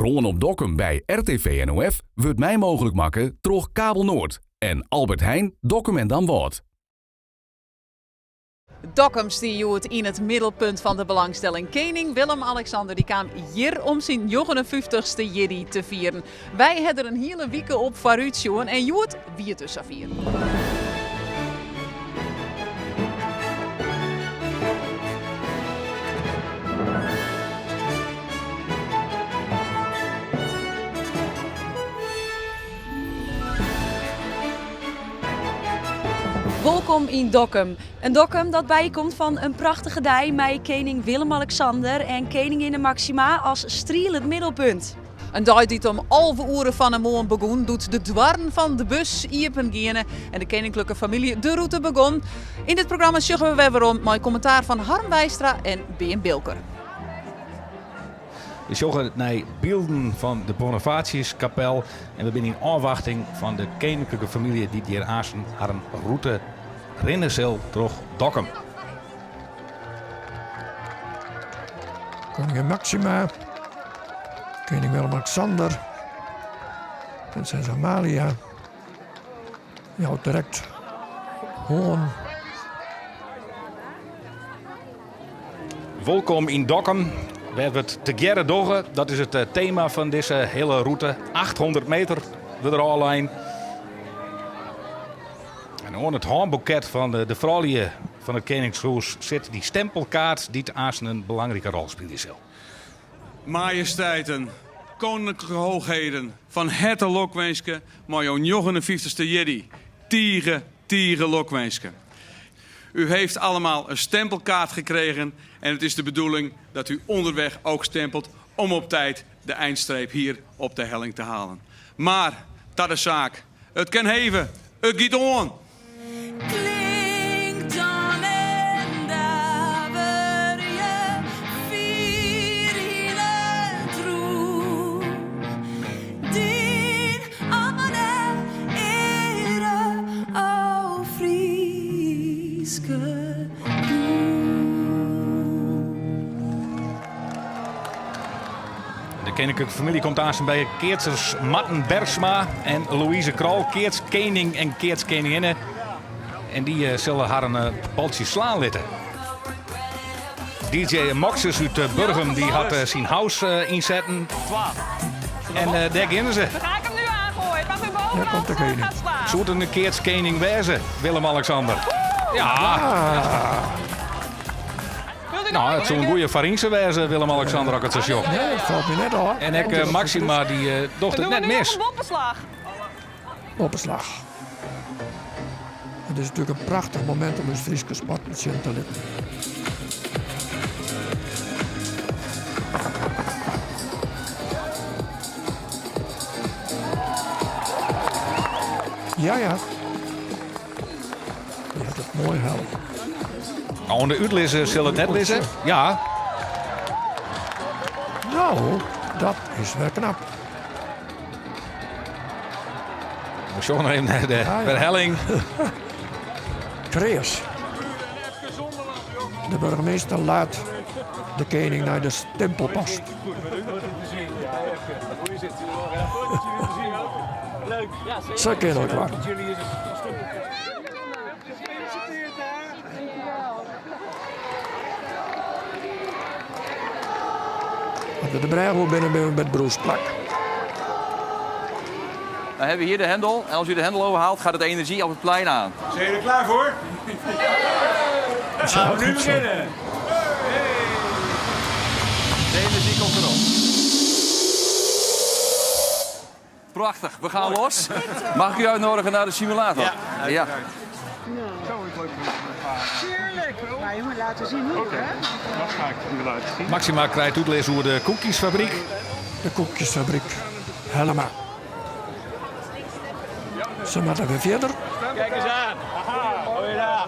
Brân op Dokkum by RTV NOF wurdt mei mooglik makke troch Kabelnoord en Albert Heijn Dokkum en Damwâld. Dokkum stie hjoed yn it middelpunt fan de belangstelling. Kening Willem-Alexander dy kaam hjir om syn njoggenenfyftichste jierdei te fieren. Wy ha der in hiele wike op foarút sjoen en hjoed wie it dus safier. Wolkom yn Dokkum. In Dokkum dat bykomt fan in prachtige dei mei kening Willem-Alexander en keninginne Maxima as strielend middelpunt. In dei dy't om 11 oere fan 'e moarn begûn doe't de doarren fan de bus iepen giene en de keninklike famylje de rûte begûn. Yn dit programma sjogge we wer werom mei kommentaar fan Harm Weistra en Bearn Bilker. We sjogge nei bylden fan de Bonifatiuskapel en we binne yn ôfwachting fan de keninklike famylje dy't hjir aansten harren rûte rinne sil troch Dokkum. Koningin Maxima, kening Willem-Alexander, prinses Amalia. Jout direkt oan. Wolkom yn Dokkum, wêr't we it tegearre dogge. Dat is it tema fan dizze hiele rûte. 800 meter wurdt der ôflein. En oan it hânboeket fan de froulju fan it Keningshûs sit dy stempelkaart dy't aansten in belangrike rol spylje sil. Majesteiten, Koninklijke Hoogheden, fan herte lokwinske mei jo njoggenenfyftichste jierdei. Tige, tige lokwinske. U heeft allemaal een stempelkaart gekregen en het is de bedoeling dat u onderweg ook stempelt om op tijd de eindstreep hier op de helling te halen. Maar, ta de saak. It kin heve, it giet oan! Klink dan en daverje fier yn it rûch. Dyn âlde eare, o Fryske grûn. De keninklike famylje komt aansten by keatsers Marten Bergsma en Louise Krol, keatskening en keatskeninginne. En dy eh, sille harren eh, baltsje slaan litte. DJ Moxes út eh, Burgum dy hat syn house ynsetten. En dêr geane se. Dan ga ik hem nu aangooien. Pak u Daar bovenaan komt de koning. gaat slaan. Soe it in keatskening wêze, Willem-Alexander? Ja. Nou, it soe in goede foarynse wêze, Willem-Alexander, as ik it sa sjoch. Nee, dat falt my net ôf. En ek eh, Maxima dy eh, docht it net mis. Boppeslach. Boppeslach. It is natuerlik in prachtich momint om ús Fryske sporten sjen te litten. Ja, ja. Dy hat it moai helle. Oan de útlizzer sil it net lizze. Ja. No, dat is wer knap. We sjogge noch even nei de werhelling. Kreas. De burgemeester laat de kening nei de stimpelpost. Sa kin elkoar. As we de brêge oer binne, binne we by it Brûsplak. Dan hebben we hier de hendel. En als u de hendel overhaalt, gaat het energie op het plein aan. Zijn jullie er klaar voor? Dan gaan we nu beginnen. De energie komt erop. Prachtig, we gaan los. Mag ik u uitnodigen naar de simulator? Ja, ja. Tuurlijk. Maar jongen, laten zien hoe, hè? Dat ga ik u laten zien. Maxima krijt útlis oer de koekjesfabryk. De koekjesfabryk Hellema. Se moatte wer fierder. Kijk eens aan. Goeiedag.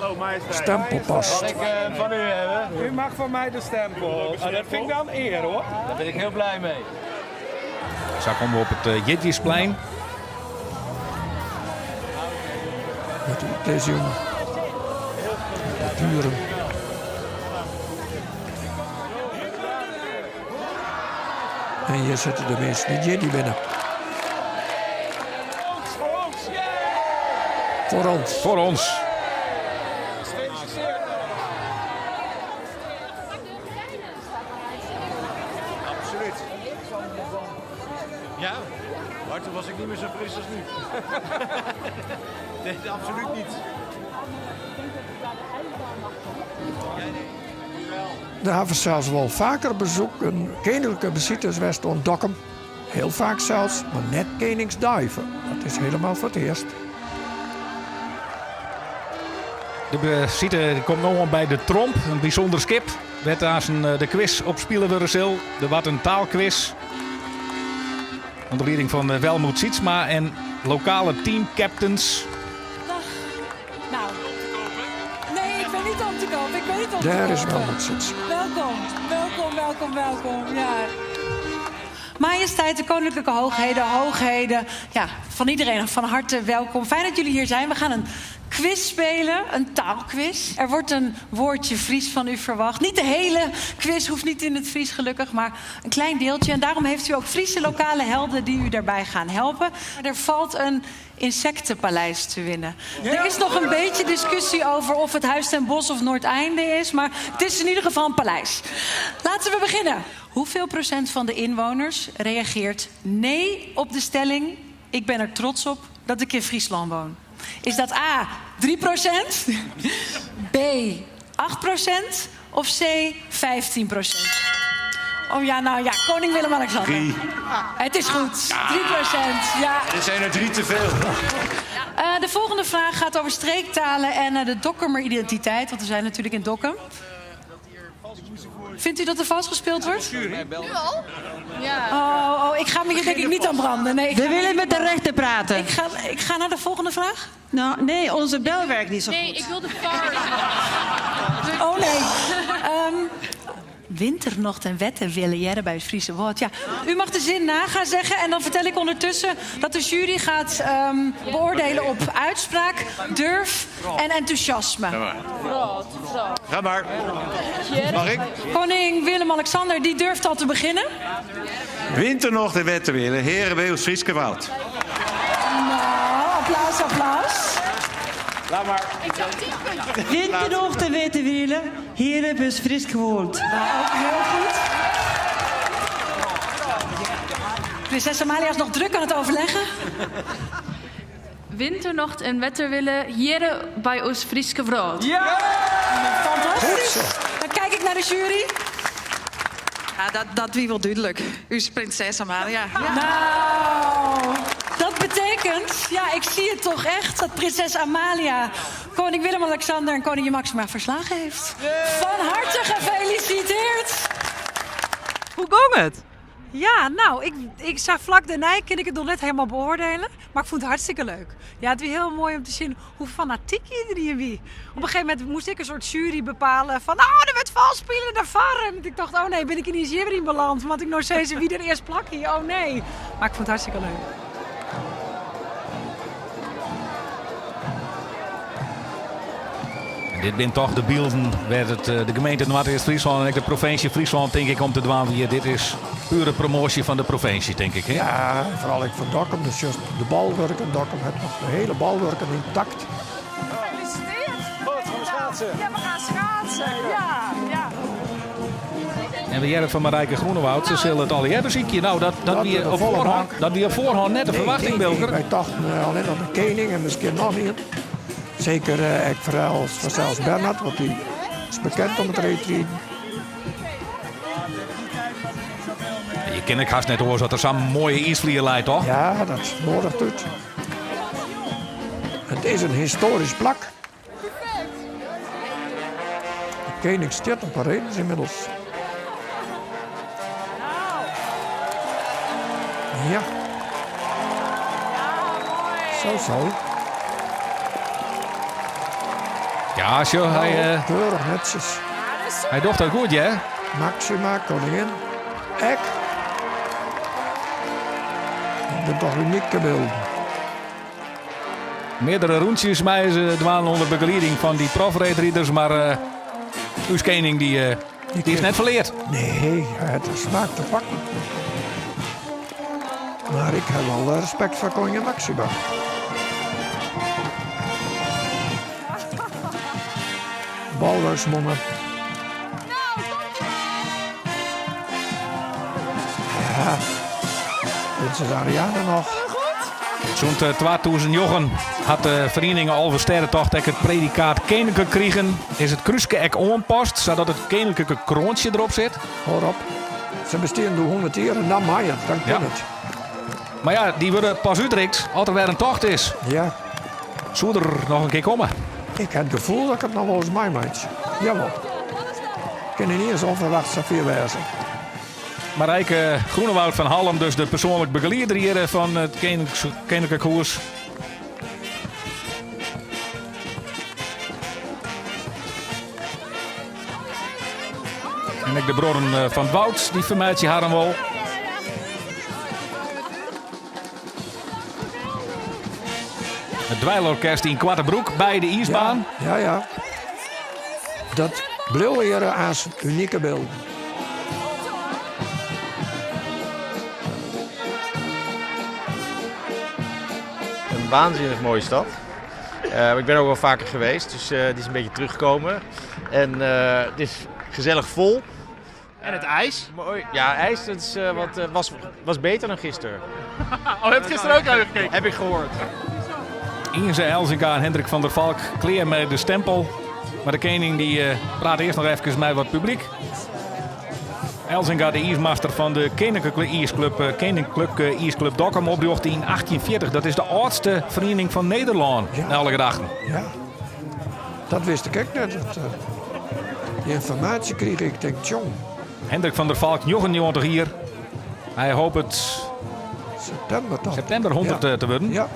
Stempelpost. Mag ik van u hebben? U mag van mij de stempel. Oh, dat vind ik dan eer hoor. Daar ben ik heel blij mee. Sa komme we op it eh, Jierdeisplein. Met de útlis jûn. De buren. En hjir sitte de minsken dy't jierdei binne. Voor ons. Voor ons. Ja, maar toen was ik niet meer zo fris als nu. nee, absoluut niet. Der hawwe sels wol faker besoeken, keninklike besites west oan Dokkum. Hiel faak sels, mar net Keningsdei. Dat is hielendal foar it earst. De besite komt no oan by de Tromp, in bysûnder skip wêr't aansen de kwis op spile wurde sil. Der wart in taalkwis ûnder lieding fan Welmoed Sietsma en lokale teamcaptains. Dag. Nou. Nee, ik ben niet om te koop. Ik ben niet om te Dêr is koop. Welmoed Sietsma. Welkom, welkom, welkom, welkom. Ja. Majesteit, de koninklijke hoogheden, hoogheden. Ja, van iedereen van harte welkom. Fijn dat jullie hier zijn. We gaan een quiz spelen, een taalquiz. Er wordt een woordje Fries van u verwacht. Niet de hele quiz hoeft niet in het Fries gelukkig, maar een klein deeltje. En daarom heeft u ook Friese lokale helden die u daarbij gaan helpen. Er valt een insectenpaleis te winnen. Er is nog een beetje discussie over of het Huis ten Bosch of Noordeinde is, maar het is in ieder geval een paleis. Laten we beginnen. Hoeveel procent van de inwoners reageert nee op de stelling: ik ben er trots op dat ik in Friesland woon? Is dat A 3 procent, B 8 procent of C 15 procent? Oh ja, nou ja, koning Willem-Alexander. Drie. Het is goed, 3 procent. Ja. Er zijn er drie te veel. De volgende vraag gaat over streektalen en de Dokkumer identiteit. Want we zijn natuurlijk in Dokkum. Vindt u dat er vals gespeeld wordt? Nu al? Ja. Oh, oh, ik ga me hier denk ik niet aan branden. Nee, ik We ga me willen niet met de aan rechter praten. Ik ga naar de volgende vraag. Nou, nee, onze bel werkt niet zo Nee, goed. ik wil de VAR. Oh nee. Winternocht en wetten willen jaren bij het Friese woord. Ja, u mag de zin na gaan zeggen en dan vertel ik ondertussen dat de jury gaat beoordelen op uitspraak, durf en enthousiasme. Ga maar. Ga maar. Mag ik? Koning Willem-Alexander, die durft al te beginnen. Winternocht en wetten willen, heren bij ons Frieske woud. Nou, applaus, applaus. Laat maar. Ik zou 10 puntjes. Winternocht en wetten willen, heren bij ons Fries gewoond. Nou, ook heel goed. Prinses Amalia is nog druk aan het overleggen. Winternocht en wetterwillen, heren bij ons Frieske brood. Ja! Fantastisch. Goed zo. Dan kijk ik naar de jury. Ja, dat wie wel duidelijk. U is prinses Amalia. Ja. Nou, dat betekent, ja, ik zie het toch echt, dat prinses Amalia koning Willem-Alexander en koningin Maxima verslagen heeft. Van harte gefeliciteerd. Hoe ging het? Ja, nou, ik zag vlak daarna, kan ik het nog net helemaal beoordelen. Maar ik vond het hartstikke leuk. Ja, het was heel mooi om te zien hoe fanatiek iedereen wie. Op een gegeven moment moest ik een soort jury bepalen van... Nou, er werd vals spelen, daar varen. En ik dacht, oh nee, ben ik in die jury beland? Want ik nog steeds wie er eerst plak hier. Oh nee. Maar ik vond het hartstikke leuk. En dit zijn toch de beelden waar het de gemeente Noardeast-Fryslân en ook de provincie Friesland, denk ik, om te dwaan hier. Dit is pure promotie van de provincie, denk ik. Hè? Ja, vooral ik van Dokkum. Dus juist de balwerken. Dokkum heeft nog de hele balwerken intact. Gefeliciteerd. Goed, gaan we schaatsen. Ja, we gaan schaatsen. Ja, ja. En we jaren van Marijke Groenewoud, ze zullen het al eerder ziekje. Nou, dat Dat we we de op volle voorhand, bak. dat we op voorhand net de Nee, verwachting, nee, nee, Bilker. Wij dachten alleen aan de koning en misschien nog niet. Zeker ik vooral voor zelfs Bernard, want die is bekend om het reetrieden. Je kent ik haast net hoor dat er zo'n mooie iesvlier leidt, toch? Ja, dat is nodig doet. Het is een historisch plak. De koning stiert op haar is inmiddels. Ja. Zo, zo. Ja, zo, hij Keurig netjes. hij docht dat goed, hè? Maxima, koningin. Ek. De toch unieke beelden. Meerdere rondjes mij ze dwalen onder begeleiding van die profreedrieders, maar uw koning die is net verleerd. Nee, het is smaak te pakken. Mar ik ha wol respekt foar koningin Maxima. Balwurksmûne. Ja, prinses Ariane noch. Sûnt 2009 hat de feriening Alvestêdetocht ek it predikaat keninklik krigen. Is it krúske ek oanpast, sadat it keninklike kroantsje derop sit? Hâld op. Se bestean doe 100 jier en dan mei it, dan kin it. Mar ja, dy wurde pas útrikt as der wer in tocht is. Ja. Soe der noch in kear komme? Ik ha it gefoel dat ik it noch wolris meimeitsje. Jawol. Kin yniens ûnferwachts safier wêze. Marijke Groenewoud fan Hallum, dus de persoanlik begelieder hjir fan it Keninklik Hûs. En ek de bruorren eh, fan 't Woud, dy fermeitsje harren wol. It dweilorkest yn koarte broek by de iisbaan. Ja, ja. Dat bliuwe hjir as unike bylden. Een waanzinnig mooie stad. Ik ben ook wel vaker geweest, dus het is een beetje teruggekomen. En het is gezellig vol. En het ijs? Mooi. Ja, ijs dat is, wat, was, was beter dan gisteren. Oh, heb je gisteren ook gekeken? Heb ik gehoord. Ynze Elzinga en Hendrik van der Valk klear mei de stempel. Mar de kening dy praat earst noch efkes mei wat publyk. Elzinga, de iismaster fan de Keninklike IIsklub, Keninklike IIsklub Dokkum, oprjochte yn 1840. Dat is de âldste feriening fan Nederlân, nei alle gedachten. Ja, dat wist ik ek net. Dat, dy ynformaasje krige ik, tink, tsjong. Hendrik van der Valk, 99 jier. Hy hopet septimber, toch? Septimber 100 ja. te wurden. Ja.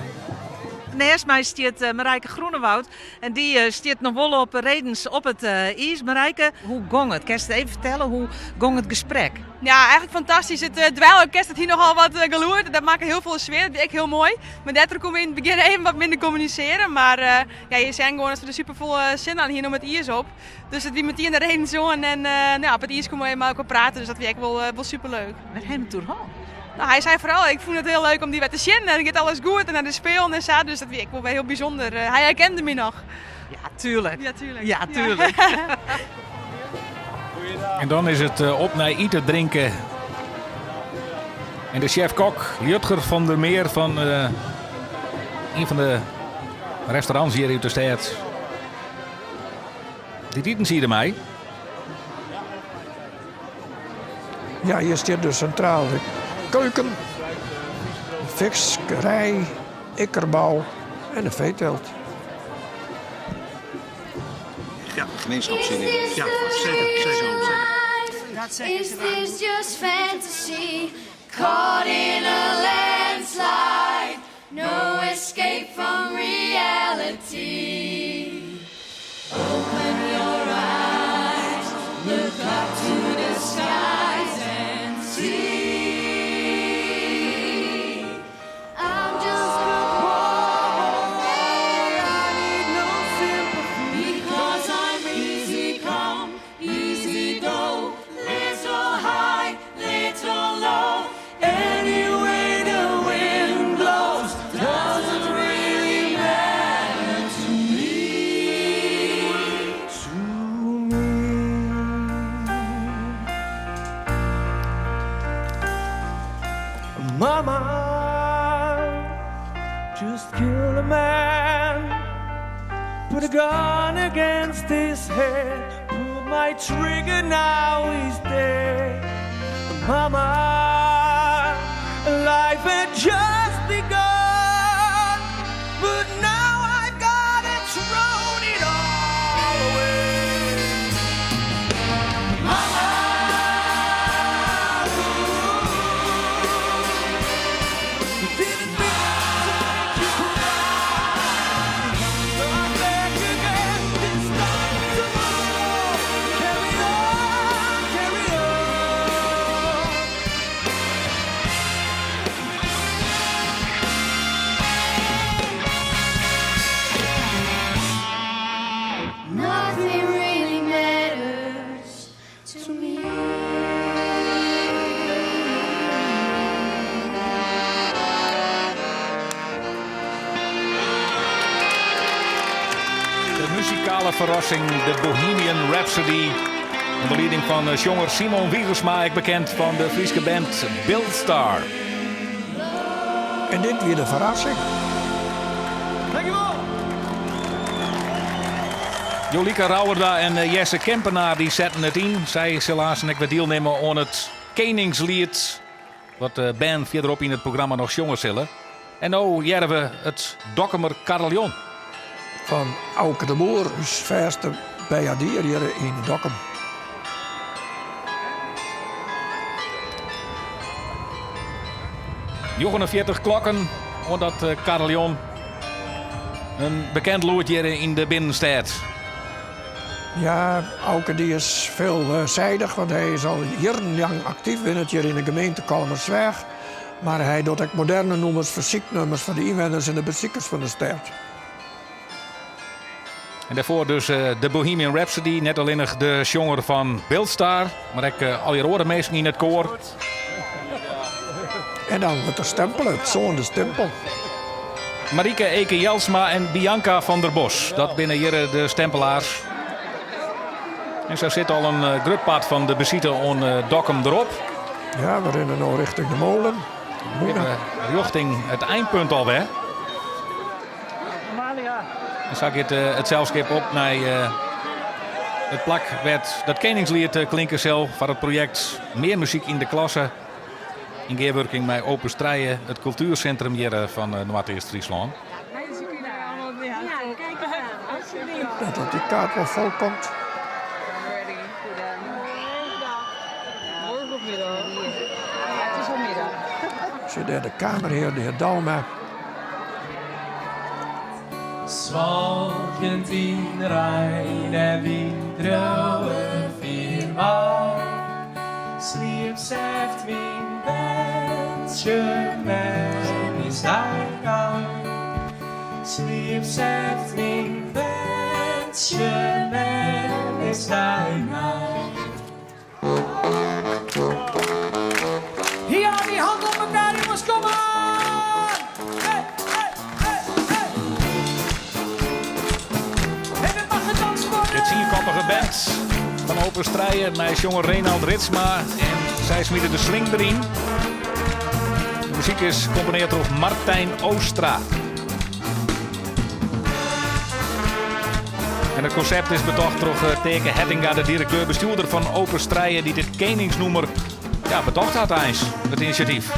Neist my stiet Marijke Groenewoud en dy stiet noch wol op redens op it iis. Marijke, hoe gong it? Kinst it even fertelle, hoe gong it gesprek? Ja, eigenlik fantastysk. It dweilorkest hat hier nochal wat gelûd. Dat makke hiel folle sfear. Dat wie ek hiel moai. Mar dêrtroch koene we yn it begjin even wat minder kommunisearje. Mar ja, je seagen gewoan dat se der super folle sin oan hiene om it iis op. Dus it wie metien de redens oan en ja, op it iis koene we even mei elkoar prate. Dus dat wie ek wol, wol super leuk. Wêr ha jim it oer hân? No, hy sei foaral, ik fûn it hiel leuk om dy wer te sjen en it giet alles goed en nei de Spelen en sa, dus dat wie ek wol wer hiel bysûnder. Hy herkende my noch. Ja, tuerlik. Ja, tuerlik. Ja, tuerlik. En dan is it op nei iten drinken. En de chef-kok, Jutger van der Meer fan ien fan de restaurants hjir út de stêd. Dy't iten siede mei. Ja, hjir stiet de sintrale keuken, de fiskerij, ikkerbou en de feetylt. Ja, gemeenschapszin in. Ja, zeker, zeker, zeker. Is this just fantasy? Caught in a landslide, no escape from reality. Open your eyes, look up to the skies and see. I'm just a poor boy. I need no sympathy because I'm easy come, easy go, little high, little low. Any way the wind blows doesn't really matter to me. To me. Mama just killed a man. Put a gun against his head. Pulled my trigger, now he's dead. Mama, life had just begun. But now I've gotta throw it all away. Mama, ooh, didn't mean to make you cry. I'm back again this time tomorrow. Carry on, carry on. muzikale ferrassing, de Bohemian Rhapsody. Under lieding fan sjonger Simon Wiegersma, ek bekend fan de Fryske band Bildstar. En dit wie de ferrassing. Dankjewol! Jolike Rauwerda en Jesse Kempenaar dy setten it yn. Sy sille aansten ek wer dielnimme oan it Keningsliet. Wat de bern fierderop yn it programma noch sjonge sille. En no hearre we it Dokkumer Kariljon. Fan Auke de Boer, ús fêste beiaardier hjir yn Dokkum. 49 klokken oan dat kariljon. In bekend lûd hjir yn de binnenstêd. Ja, Auke dy is veelzijdig, want hy is al jierrenlang aktyf binnen hjir yn de gemeente Kollumersweach. Mar hy docht ek moderne nûmers, fersyknûmers foar de ynwenners en de besikers fan de stêd. En dêrfoar dus de Bohemian Rhapsody. Net allinnich de sjonger fan Bildstar, mar ek allegear oare minsken yn it koar. En dan wurdt der stempele, it sânde stimpel. Marieke Eke Jelsma en Bianca van der Bos, dat binne hjir de stempelaars. En sa sit al in grut part fan de besite oan Dokkum derop. Ja, we rinne no rjochting de molen. Rjochting it einpunt alwer. En sa giet it selskip op nei it plak wêr't dat keningsliet klinke sil foar it projekt Mear muzyk yn de klasse. Yn gearwurking mei Opus Trije, it kultuersintrum hjir fan Noardeast-Fryslân. Dat dat dy kaart wol fol komt. Sjoch dêr de kamerhear, de hear Douma. Swalkjend yn rein en wyn driuwe fier wei. Sliep sêft myn berntsje, mem is nei. Sliep sêft myn berntsje, mem is nei. Ja, dy hannen op elkoar, jonges, kom mar! Hey, hey, hey, hey. En het mag gedanst worden! De tsienkoppige band fan Opus Trije mei sjonger Renald Ritsma en sy smite de swing deryn. De muzyk is komponearre troch Martijn Oostra. En it konsept is betocht troch eh, Teke Hettinga, de direkteur-bestjoerder fan Opus Trije, dy't dit keningsnûmer ja, betocht hat eins, it inisjatyf.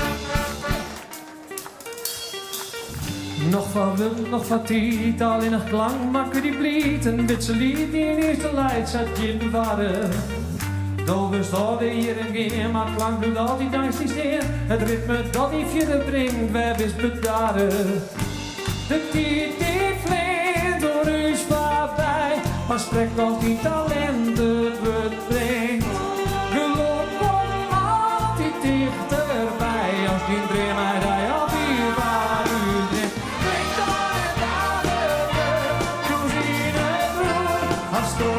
Noch foar wurd, noch foar tiid, allinnich klank makke dy bliid. In witse liet dyn earste leit sa't jin bewarre. Do wurdst âld de jierren gean, mar klank bliuwt altyd neist dy stean. It ritme dat dy fierder bringt, wêr bist bedarre? De tiid dy fleant oan ús foarby, mar sprek as dyn talint it wurd bringt. Gelok komt altyd tichterby as dyn dream mei dy al fier foarút rint. Klink dan en daverje, krûs yn it roer, asto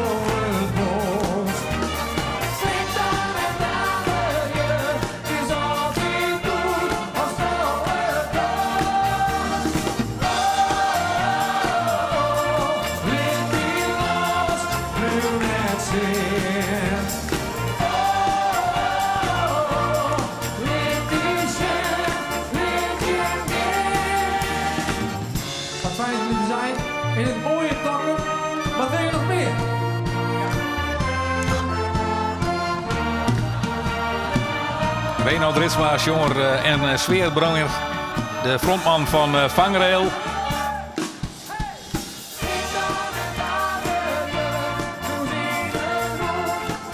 it wolst. Klink dan en daverje, 't is altyd goed asto it dochst. Oh, lit dy los, bliuw net stean. Oh, lit dy sjen, lit jin gean. Wat fijn om hier te zijn in het mooie Dokkum. Wat wil je nog meer? Renald Ritsma, sjonger eh, en eh, sfearbringer. De frontman fan eh, Vangrail.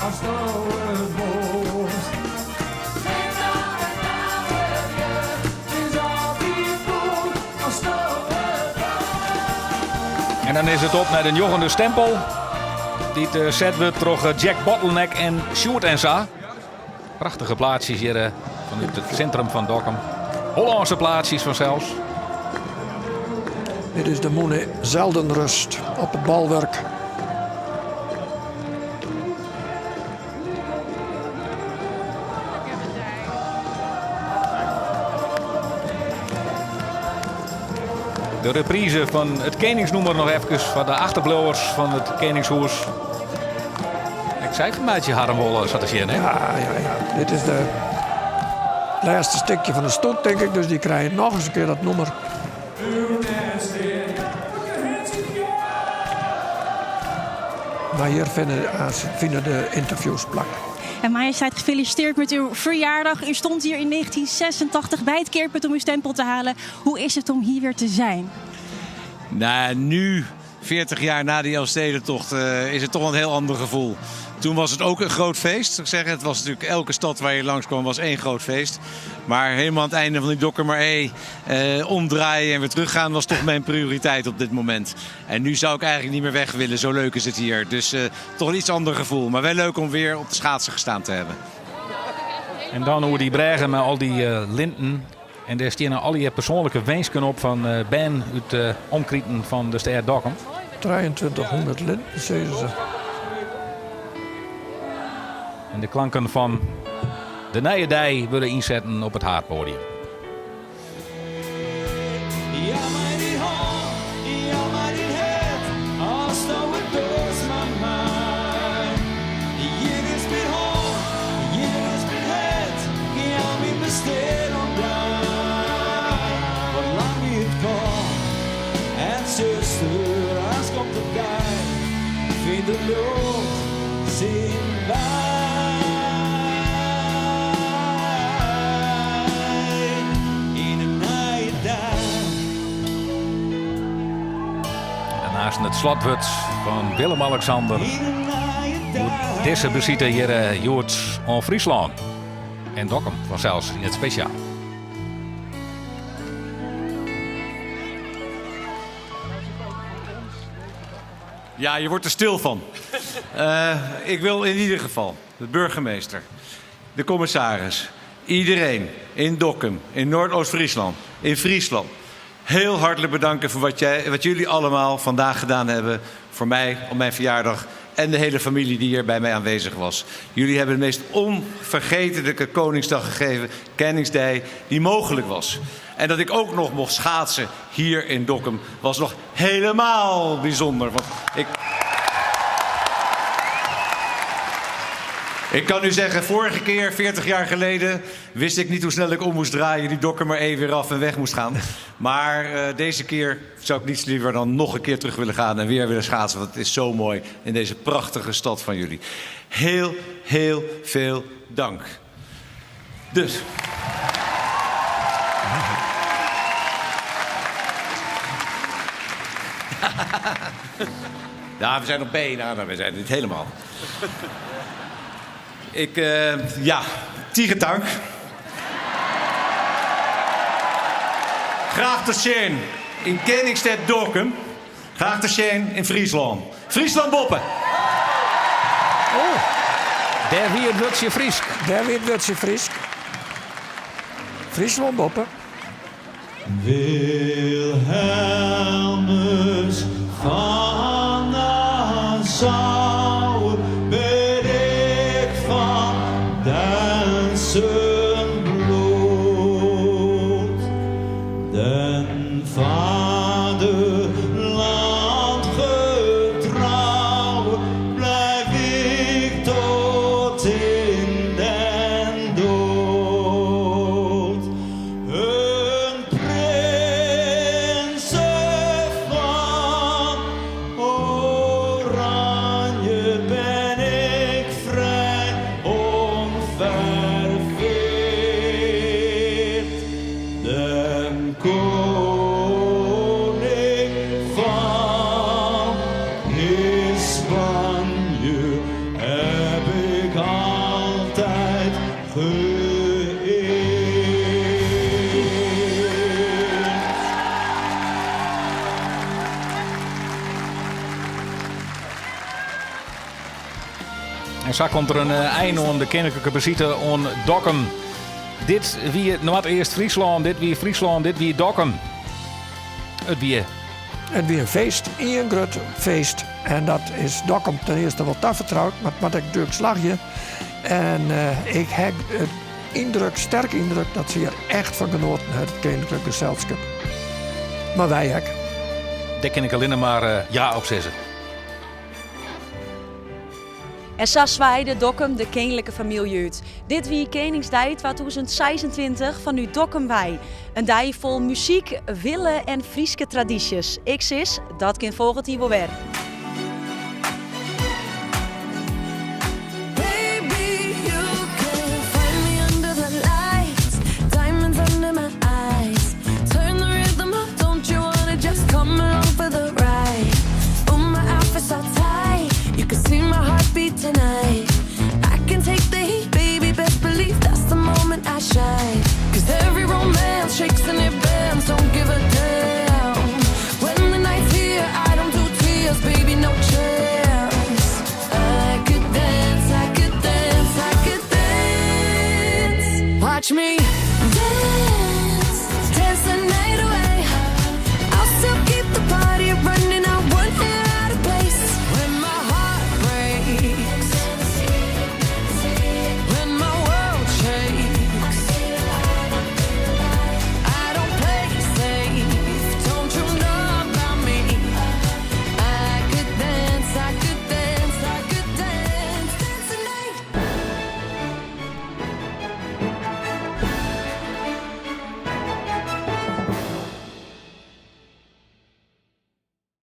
Asto it wolst. 't Is altyd goed asto it En dan is it op nei de njoggende stempel. Dy't eh, set wurdt troch eh, Jack Bottleneck en Sjoerd en sa. Prachtige plaatsjes hjir eh, fanút it sintrum fan Dokkum. Hollânske plaatsjes fansels. Dit is de mûne Zeldenrust op it Bolwurk. De reprise fan it keningsnûmer noch efkes foar de achterbliuwers fan it keningshûs. Ek sy fermeitsje harren wol sa te sjen, hè? Ja, ja, ja. Dit is de lêste stikje fan de stoet, tink ik. Dus dy krije noch ris in kear dat nûmer. Mar hjir fine de ynterviews plak. En majesteit, gefeliciteerd met uw verjaardag. U stond hier in 1986 bij het keerpunt om uw stempel te halen. Hoe is het om hier weer te zijn? Nou, nu, 40 jaar na die Elfstedentocht, uh, is het toch een heel ander gevoel. Toen was het ook een groot feest. Ik zeg, het was natuurlijk elke stad waar je langskwam was één groot feest. Maar helemaal aan het einde van die Dokkumer Ee eh, omdraaien en weer teruggaan was toch mijn prioriteit op dit moment. En nu zou ik eigenlijk niet meer weg willen, zo leuk is het hier. Dus uh, toch een iets ander gevoel. Maar wel leuk om weer op de schaatsen gestaan te hebben. En dan oer dy brêge mei al dy uh, linten. En dêr steane allegear persoanlike winsken op fan uh, bern út de omkriten fan de stêd Dokkum. 2300 linten, sizze se. En de klanken fan de nije dei wurde ynsetten op it haadpoadium. Jou my dyn hân, jou my dyn hert, asto it doarst mei my. Hjir is myn hân, hjir is myn hert, jou myn bestean oan dy. Wat lang wie it kâld en suster, aanst komt de dei, fynt it ljocht syn wei. Yn in nije dei. En aanst it slotwurd fan Willem-Alexander oer dizze besite hjir hjoed oan Fryslân. En Dokkum fansels yn it spesjaal. Ja, je wordt er stil van. Uh, ik wil in ieder geval de burgemeester, de commissaris, iedereen in Dokkum, in Noordoost-Friesland, in Friesland, heel hartelijk bedanken voor wat, jij, wat jullie allemaal vandaag gedaan hebben voor mij op mijn verjaardag en de hele familie die hier bij mij aanwezig was. Jullie hebben de meest onvergetelijke Koningsdag gegeven, Koningsdag, die mogelijk was. En dat ik ook nog mocht schaatsen hier in Dokkum was nog helemaal bijzonder. Want ik. Ik kan u zeggen, vorige keer, 40 jaar geleden, wist ik niet hoe snel ik om moest draaien, die Dokkumer Ee weer af en weg moest gaan. Maar uh, deze keer zou ik niets liever dan nog een keer terug willen gaan en weer willen schaatsen. Want het is zo mooi in deze prachtige stad van jullie. Heel, heel veel dank. Dus. Ja, we zijn nog bijna, nou, we zijn het niet helemaal. Ik, uh, ja, tige tank. Graach te sjen yn Keningsstêd Dokkum. Graach te sjen yn Fryslân. Fryslân boppe! Oh, dêr wie it wurdsje Frysk. Dêr wie it wurdsje Frysk. Fryslân boppe. Wilhelmus van Nassau bin ik fan Duitsen bloed. Den vaderland getrouw blijf ik tot in den dood. Een prinse van Oranje ben ik vrij onverveerd. Den koning fan Hispanje heb ik altyd geëerd. En sa komt der in ein oan de keninklike besite oan Dokkum. Dit wie Noardeast-Fryslân, dit wie Fryslân, dit wie Dokkum. It wie. It wie in feest, ien grut feest. En dat is Dokkum ten earste wol tafertroud, mar it moat ek natuerlik slagje. En uh, ik ha it yndruk, sterke yndruk, dat se hjir echt fan genoaten ha, it Keninklik Geselskip. Mar wy ek. Dêr kin ik allinne mar ja op sizze. En sa swaaide Dokkum de keninklike famylje út. Dit wie Keningsdei 2026 fanút Dokkum wei. In dei fol muzyk, wille en Fryske tradysjes. Ik sis, dat kin folgjend jier wol wer.